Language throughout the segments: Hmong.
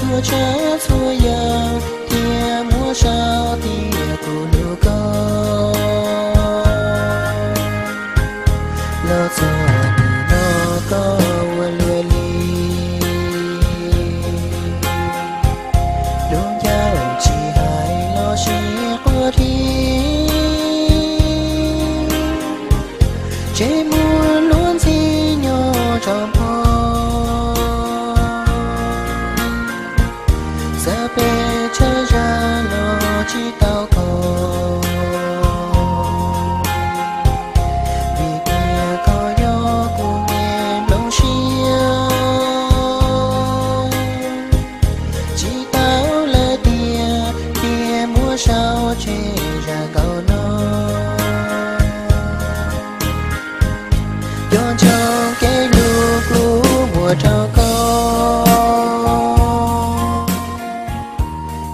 Txhua tsav txhua yam thiaj muab sau tias kuv hlub koj. Los txog nim no koj ua luaj li, lub ncauj tsis hais los sis quaj dhi, tsev muaj luag ntxhi nyob tso npho. Xav pes tsawg zaj los tsis tau koj, vim tias koj yog kuv me nplooj siab. Tsis tau lawm tiag, thiaj muab sau tseg zaj nkauj no. Nco ntsoov kev hlub kuv muab rau koj,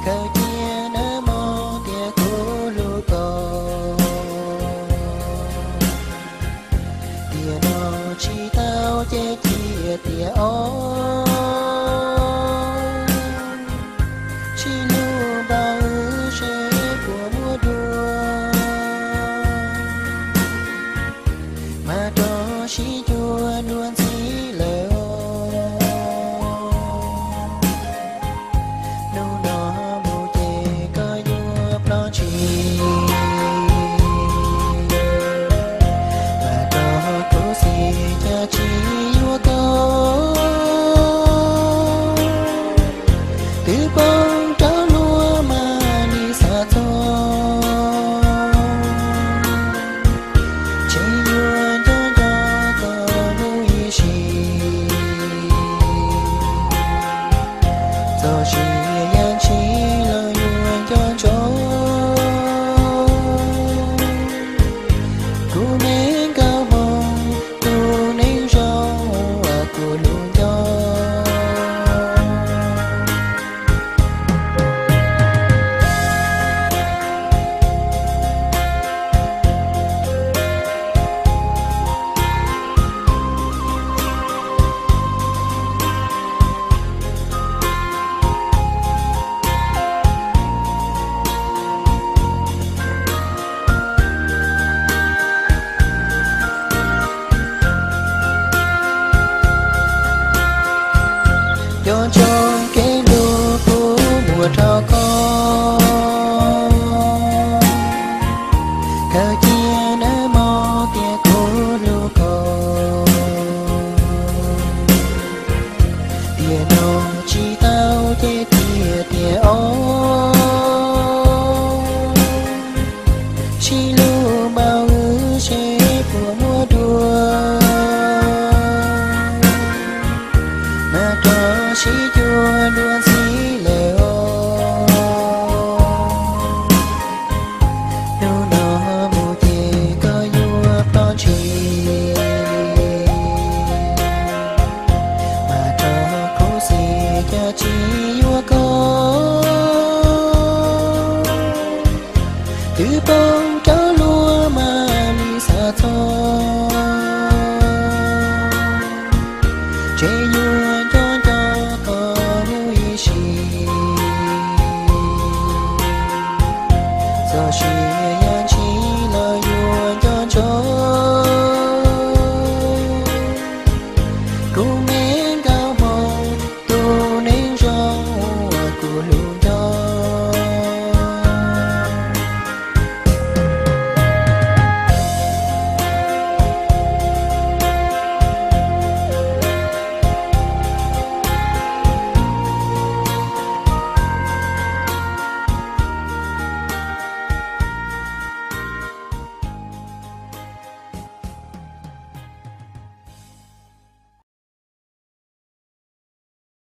khaws cia nag hmo tias kuv hlub koj. Tiam no tsis tau ces cia tias os, sib hlub npaum wb seb puas muaj dua, mas rov sib cuag dua ntxiv lawm os. Hnub no mus ces koj yuav ploj ntshis, mas rov khuv xim cas tsis yuav koj. Twb poob rau luag mas li xav txog, tseem yuav nco nco koj lub ib sim. Txog sim yam ntshis los yuav nco ntsoov, kuv me nkauj hmoob, tus neeg zoo uas kuv hlub nco. Nco ntsoov kev hlub kuv muab rau koj, khaws cia nag hmo tias kuv hlub koj. Tiam no tsis tau ces cia tias os, sib hlub npaum wb seb puas muaj dua, mas rov sib cuag dua ntxiv lawm os. Hnub no mus ces koj yuav ploj ntshis, mas rov khuv xim cas tsis yuav koj. Twb poob